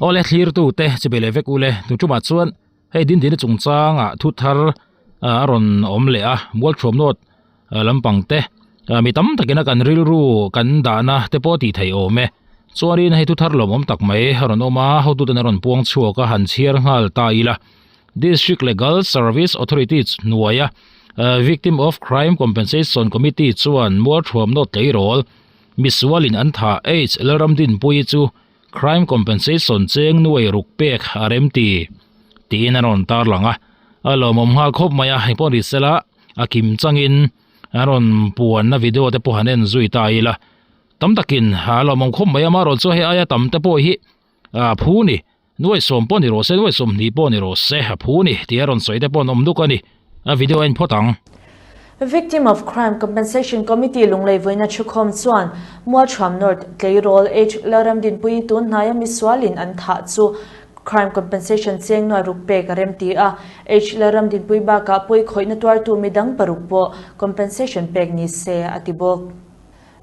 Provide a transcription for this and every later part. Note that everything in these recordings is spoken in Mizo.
Awle thlir tu te chibai leh vek ule tu tumah chuan hei din dina chungchangah thu thar a rawn awm leh a mual thuam nawt lampang te mi tam takin a kan rilru kan dahna te pawh tih theih awm e chuanin hei thu thar lawmawm tak mai a rawn awm a hotuten a rawn puang chhuak a han chhiar nghal ta ila District Legal Service Authority hnuaia Victim of Crime Compensation Committee chuan mual thuam nawt tleirawl misualin an thah H Lalramdinpuii chu Crime Compensation cheng nuai ruk pek a rem ti tiin a rawn tarlang a, a lawmawm nghal khawp mai a, hei pawh ni sela a kim changin a rawn puanna video te pawh han en zui ta ila tam takin a lawmawm khawp mai a, amaherawhchu chu hei aia tam te pawh hi a phu ni, nuai sawm pawh ni rawh se, nuai sawmhnih pawh ni rawh se a phu ni tih a rawn sawi te pawh an awm duk a ni. A video a en phawt ang. Victim of Crime Compensation Committee Lunglei vawiina thukhawm chuan Mualthuam North tleirawl H Lalramdinpuii tun hnaia misualin an thah chu Crime Compensation cheng nuai ruk pek a remti a. H Lalramdinpuii bakah pawi khawihna tuartu midang paruk pawh compensation pek ni se a ti bawk.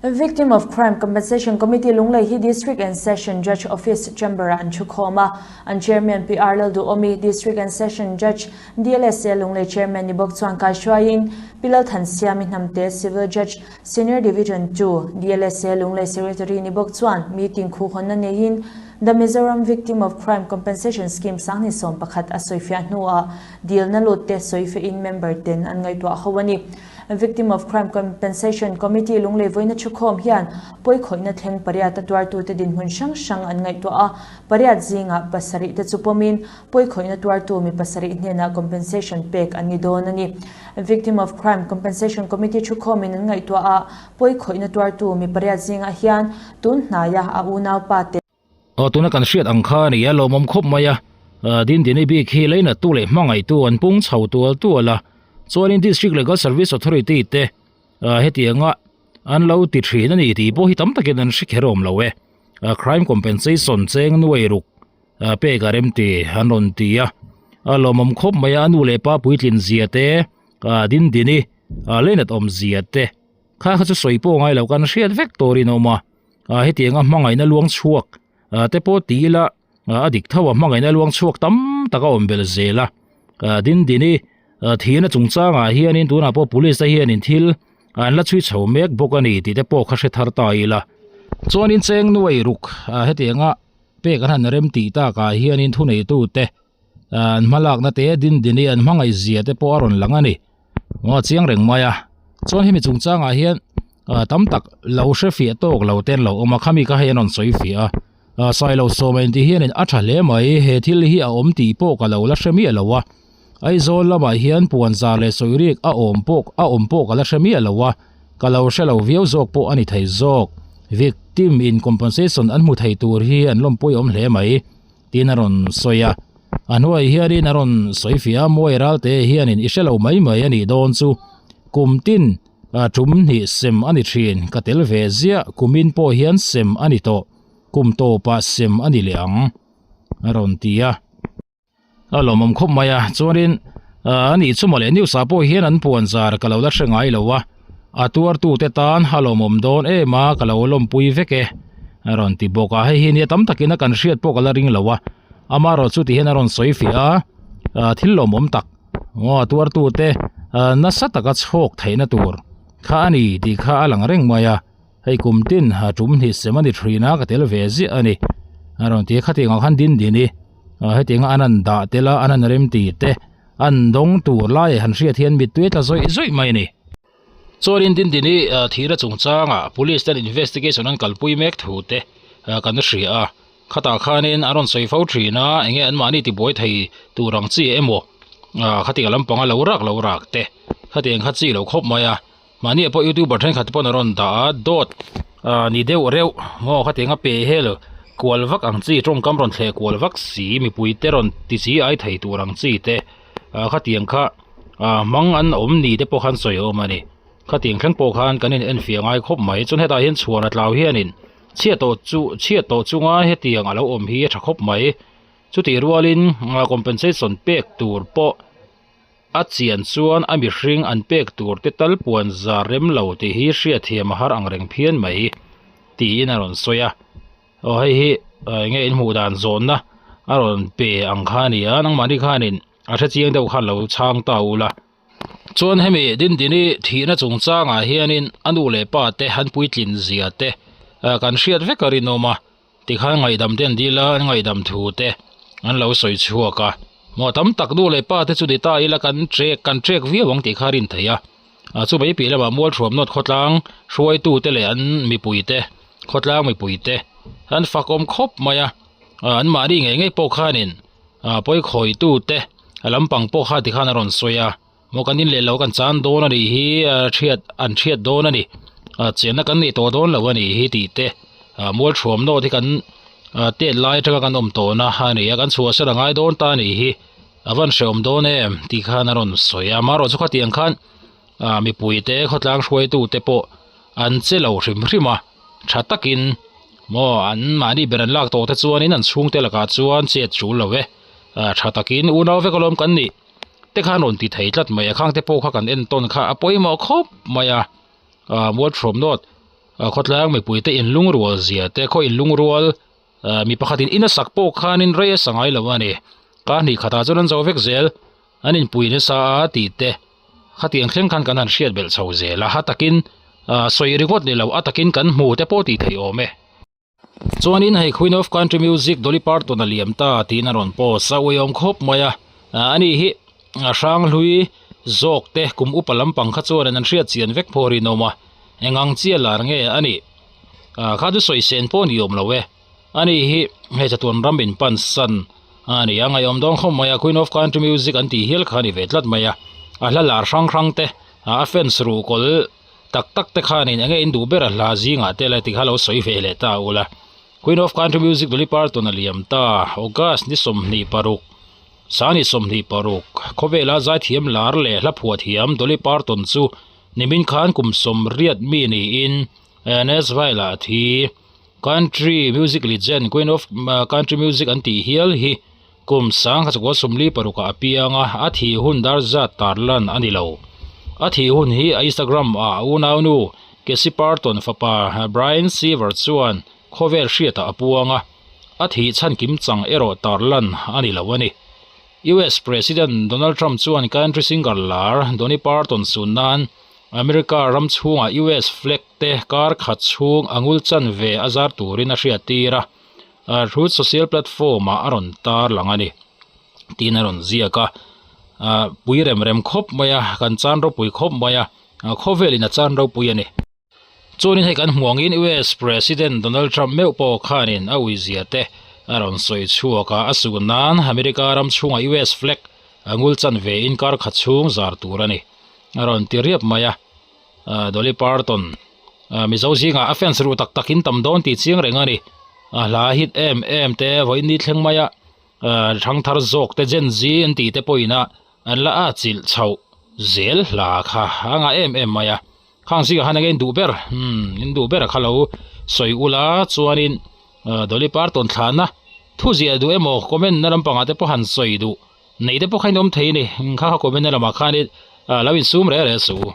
Victim of Crime Compensation Committee Lunglei hi District and Session Judge Office Chamber-ah an thukhawm a, an Chairman PR Lalduhawmi, District and Session Judge DLSA Lunglei Chairman ni bawk chuan kaihruaiin Pi Lalthansiami Hnamte, Civil Judge, Senior Division ii, DLSA Lunglei Secretary ni bawk chuan meeting khuhhawnna neiin The Mizoram Victim of Crime Compensation Scheme 2011 a sawifiah hnuah dilna lut te sawifiahin member ten an ngaihtuah ho a ni. Victim of Crime Compensation Committee Lunglei vawiina thukhawm hian pawikhawihna thleng pariat a tuartute dinhmun hrang hrang an ngaihtuah a, pariat zingah pasarih te chu pawmin pawikhawihna tuartu mi pasarih hnenah compensation pek an ni dawn a ni. Victim of Crime Compensation Committee thukhawmin an ngaihtuah a, pawikhawihna tuartu mi pariat zingah hian tun hnaia a unaupa te. Aw tuna kan hriat ang kha a ni a, lawmawm khawp mai a, Dindini bik hi leinattu leh hmangaihtu an pung chho tual tual a, chuanin District Legal Service Authority te hetianga an lo ti thin a ni tih pawh hi tam takin an hre kher awm lo e, Crime Compensation cheng nuai ruk pek a rem ti an rawn ti a, a lawmawm khawp mai a, a nu leh pa puitlin zia te, Dindini leinat awm zia te kha kha chu sawi pawh ngai lo kan hriat vek turin a awm a. ah hetianga hmangaihna luang chhuak ah te pawh ti ila ah a dik tho a hmangaihna luang chhuak tam tak a awm belh zel a ah din dini ah thihna chungchangah hianin tunah pawh police te hianin thil an la chhui chho mek bawk a ni tih te pawh kha hre thar ta ila chuanin cheng nuai ruk ah hetianga pek an han rem tih takah hianin thuneitu te an hmalakna te din dini an hmangaih zia te pawh a rawn lang a ni aw chiang reng mai a chuan hemi chungchangah hian ah tam tak lo hre fiah tawk lo te an lo awm a khami kha hei an rawn sawi fiah a ah sailo sawm in tih hianin a tha hle mai he thil hi a awm tih pawh ka lo la hre miah lo a Aizawl lamah hian puan zar leh sawi rik a awm pawh a awm pawh ka la hre miah lo a ka lo hre lo viau zawk pawh a ni thei zawk victim in compensation an hmu thei tur hi an lawmpui awm hle mai. Tiin a rawn sawi a, a hnuai hianin a rawn sawi fiah a, Mawi Ralte hianin i hre lo mai mai a nih dawn chu kum tin tum hnih sem a ni thin, ka tel ve ziah, kumin pawh hian sem a ni tawh, kum tawpah sem a ni leh ang a rawn ti a. A lawmawm khawp mai a, chuanin a nih chu mawle news ah pawh hian an puan zar ka lo la hre ngai lo a, a tuartute tan a lawmawm dawn em a ka lo lawmpui vek e a rawn ti bawk a, hei hi nia tam takin a kan hriat pawh ka la ring lo a, amaherawh chu tihian a rawn sawi fiah a, thil lawmawm tak aw a tuartute nasa taka chhawk theihna tur kha a ni tih kha a lang reng mai a. Hei kum tin ha tum hnih sem a ni thin a ka tel ve ziah a ni. A rawn ti a khatiang ah khan din din i hetiang a an han dah tel a an han rem ti te an dawng tur lai han hriat hian mittui a tla zawih zawih mai a ni. Chuanin din din i thihna chungchangah police ten investigation an kalpui mek thu te kan hria a khatah khanin an rawn sawi fo thin a enge anmahni tibuai thei tur ang chi emaw khatiang lampanga lo rak lo rak te khatiang kha chi lo khawp mai a. Mahni pawh youtuber thenkhat pawn a rawn dah a dawt ah ni deuh reuh maw khatiang a pe hel kual vak ang chi tawngkam rawn thleh kual vak si mipui te rawn ti chi ai thei tur ang chi te ah khatiang kha ah hmang an awm ni te pawh khan sawi a awm a ni khatiang thleng pawh khan kan in enfiah ngai khawp mai chuan hetah hian chhuan a tlau hianin chhiat tawh chu chhiat tawh chunga hetiang a lo awm hi a tha khawp mai chutih rualin compensation pek tur pawh. A chian chuan a mihring an pek tur te tal puan zar rem lo tih hi hriatthiam a har ang reng phian mai tiin a rawn sawi a. Aw hei hi Eng nge in hmuh dan zawnna a rawn pe ang kha a ni a, nangmahni khanin a hre chiang deuh khan lo chhang ta ula. Chuan hemi Dindini thihna chungchangah hianin a nu leh pa te an puitlin zia te kan hriat vek a rinawm a, tikhan ngaihdam te an dil a, an ngaihdam thu te an lo sawi chhuak a. Maw tam tak nu leh pa te chu ni ta ila kan trek kan trek viau ang tih kha a rin theih a. Ah chu mai piah lamah Mualthuam North khawtlang hruaitu te leh an mipui te khawtlang mipui te an fakawm khawp mai a ah an mahni ngei ngei pawh khanin ah pawi khawitu te a lampang pawh kha tikhan a rawn sawi a maw kan in leh lo kan chan dawn a nih hi ah thiat an thiat dawn a ni ah chenna kan neih tawh dawn lo a nih hi tih te ah Mualthuam North hi kan ah tet lai atanga kan awm tawhna a ni a kan chhuahsan a ngai dawn ta a nih hi. A van hreawm dawn em tih khan a rawn sawi a, amaherawhchu khatiang khan ah mipuite khawtlang hruaitute pawh an che lo hrim hrim a, tha takin maw an mahni ber an lak tawh te chuanin an chhungte lakah chuan chet tul lo e, ah tha takin unau vek alawm kan nih te khan rawn ti thei tlat mai a, khang te pawh kha kan entawn kha a pawimawh khawp mai a, ah Mualthuam North khawtlang mipuite inlungrual zia te khaw inlungrual. Ahh mi pakhatin in a sak pawh khanin rei a sa ngai lo a ni. Ka hnih khatah chuan an zo vek zel, an inpui nasa a tih te khatiang thleng khan kan han hriat belh chho zel a, a takin ahh sawi ringawt ni lo, a takin kan hmu te pawh tih theih awm e. Chuanin hei Queen of Country Music Dolly Parton a liam ta tiin a rawn post a, uiawm khawp mai a, ahh ani hi a hrang hlui zawk te kum upa lampang kha chuan an hriat chian vek pawh rinawm a, eng ang chiah lar nge a nih? Ah kha chu sawi sen pawh ni awm lo e. Ani hi hei chatuan ram in pan san a ni a, ngaihawm dawn khawp mai a, Queen of Country Music an tih hial kha a ni ve tlat mai a. A hla lar hrang hrang te, a fans ruhkawl tak tak te khanin enge in duh ber a hla zingah te la ti kha lo sawi ve leh ta ula. Queen of Country Music Dolly Parton a liam ta, August ni 26, Sani 26, khawvela zaithiam lar leh hla phuah thiam Dolly Parton chu nimin khan kum 80 mi niin Nashville ah thi Country music legend Queen of Country music an tih hial hi kum 1946 ah a piang a, a thih hun dar zat tarlan a ni lo. A thih hun hi a Instagram ah a unaunu Cassie Parton fapa Bryan Seaver chuan khawvel hriatah a puang a, a thih chhan kim chang erawh tarlan a ni lo a ni. US President Donald Trump chuan country singer lar Dolly Parton sun nan America ram chhungah US flag te kar khat chhung a ngul chan ve a zar turin a hriat tir a, Truth Social platform ah a rawn tar lang a ni tiin a rawn ziak a, pui rem rem khawp mai a, kan chan ropui khawp mai a, khawvelin a chan ropui a ni. Chuanin hei kan hmuh angin US President Donald Trump meuh pawh khanin a uizia te a rawn sawi chhuak a, a suh nan America ram chhungah US flag a ngul chan ve in kar khat chhung zar tur a ni. A rawn ti riap mai a, Dolly Parton Mizo zingah a fans ruh tak tak in tam dawn tih chiang reng a ni. A hla hit em em te vawiin ni thleng mai a, thangthar zawk te Gen Z an tih te pawhin a an la a chilh chhoh zel hla kha a ngah em em mai a. Khang zingah khan enge in duh ber umm in duh ber kha lo sawi ula chuanin Dolly Parton thlahna thu ziah duh emaw comment na lampangah te pawh han sawi duh. Nei te pawh kha in awm thei a ni, kha kha comment na lamah khanin lo insum reh reh suh u.